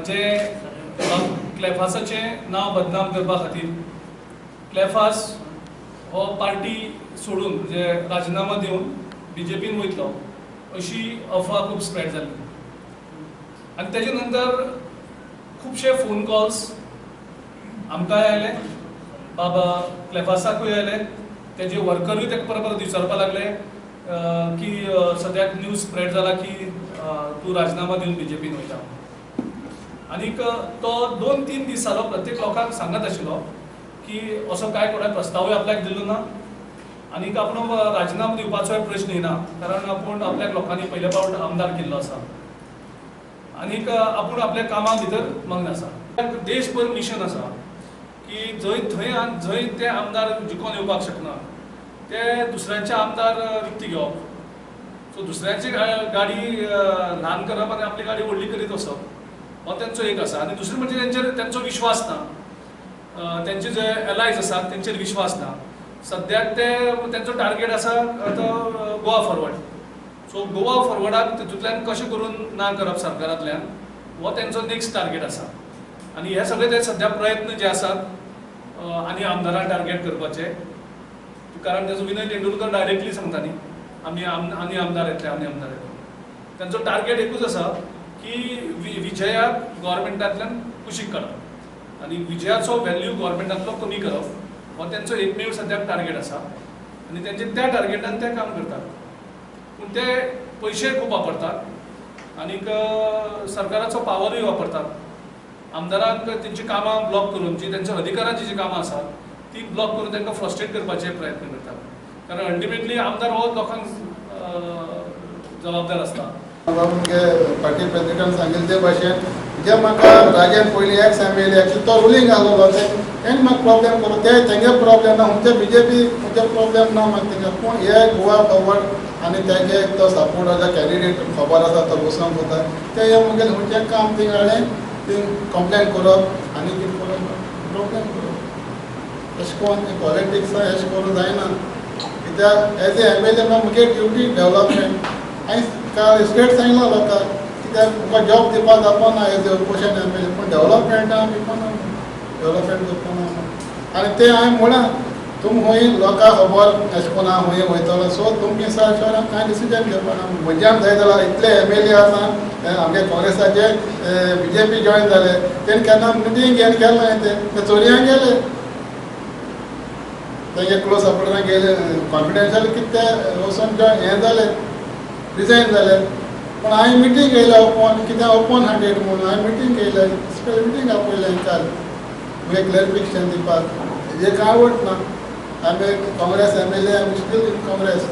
जे क्लेफासाचें नांव बदनाम करपा खातीर क्लेफास हो पार्टी सोडून, म्हणजे राजिनामा दिवन बीजेपीन वयतलो अशी अफवा खूब स्प्रेड जाली. आनी तेजे नंतर खुबशे फोन कॉल्स आमकांय आयले, बाबा क्लेफासाकूय आयले. तेजे वर्करूय ताका परत परत विचारपाक लागले की सद्याक न्यूज स्प्रेड जाला की तूं राजिनामा दिवन बीजेपीन वयता. आनीक तो 2-3 दीस जालो प्रत्येक लोकांक सांगत आशिल्लो की असो कांय कोणाक प्रस्तावूय आपल्याक दिल्लो ना आनीक आपूण राजिनामो दिवपाचोय प्रश्न येना, कारण आपूण आपल्याक लोकांनी पयले फावट आमदार केल्लो आसा आनीक आपूण आपल्या कामा भितर मग्न आसा. देशभर मिशन आसा की जंय थंय जंय ते आमदार जिखोन येवपाक शकना ते दुसऱ्यांचे आमदार विकती घेवप. सो दुसऱ्यांची गाडी ल्हान करप आनी आपली गाडी व्हडली करीत वचप हो तेंचो एक आसा. आनी दुसरें म्हणजे तेंचेर तेंचो विश्वास ना, तेंचे जे एलायज आसात तेंचेर विश्वास ना. सद्याक ते तेंचो टार्गेट आसा तो गोवा फॉरवर्ड. सो गोवा फॉरवर्डाक तितूंतल्यान कशें करून ना करप सरकारांतल्यान हो तेंचो नेक्स्ट टार्गेट आसा. आनी हे सगळे ते सद्या प्रयत्न जे आसात आनी आमदारांक टार्गेट करपाचे, कारण तेजो विनय तेंडुलकर डायरेक्टली सांगता न्ही, आमी आनी आमदार येतले, आनी आमदार येतले. तेंचो टार्गेट एकूच आसा की विजयाक गव्हर्मेंटांतल्यान कुशीक काडप आनी विजयाचो व्हॅल्यू गव्हर्मेंटांतलो कमी करप हो तेंचो एकमेव सद्याक टार्गेट आसा. आनी तेंचे त्या टार्गेटान ते काम करतात, पूण ते पयशे खूब वापरतात आनीक सरकाराचो पावरूय वापरतात. आमदारांक तेंची कामां ब्लॉक करून, जी तेंच्या अधिकाराची जी कामां आसात ती ब्लॉक करून तांकां फ्रस्ट्रेट करपाचे प्रयत्न करतात, कारण अल्टिमेटली आमदार हो लोकांक जबाबदार आसता. मुगे पार्टी प्रेसिडेंट सांगिल्ले ते भाशेन जे म्हाका राजन पयलीं एक्स एमएलए तो रुलींग आसलो तेणें म्हाका प्रॉब्लेम करूं ते तेंगे प्रॉब्लेम ना, खंयचे बीजेपी खंयचे प्रॉब्लेम ना म्हाका तेंगे. पूण हे गोवा फॉरवर्ड आनी तेगे तो सपोर्ट आसा कॅन्डिडेट खबर आसा तो वचोंक वता ते हे मुगेलें खंयचें काम थिंग हाडलें ती कंप्लेन करप आनी कितें करप प्रॉब्लेम करप. अशें करून पॉलिटिक्सा अशें करूं जायना, कित्याक एज ए एमएलए मुगे ड्युटी डेवलपमेंट. हांवें काल स्ट्रेट सांगलां लोकांक, कित्याक तुमकां जॉब दिवपाक जावपा ना एज ए ओपोजिशन एमएलए, पूण डेवलपमेंटा दिवपा, डेवलपमेंट करपा ना. आनी तें हांवें म्हळां तुमी खंय लोकांक खबर अशें करून हांव खंय वयतलो, सो तुमगे शोर कांय डिसिजन घेवपा ना. म्हज्यान जाय जाल्यार इतले एमएलए आसा आमगे काँग्रेसाचे बीजेपी जॉयन जाले, तेणी केन्ना मिटींग घेवन गेले ना, ते चोरयां गेले, तेंगे क्लोज सपोर्टरां गेले कॉन्फिडेन्शियल कितें ते वचून जॉयन हें जाले, रिजायन जाले. पूण हांवें मिटींग येयल्या ओपन, कित्याक ओपन हार्टेड म्हणून हांवें मिटींग येयल्या, स्पेशल मिटींग आपयलें काल मुगे क्लॅरिफिकेशन दिवपाक. हेजें कांय वट ना, आमी काँग्रेस एमएलए, आमी स्टील इन काँग्रेस.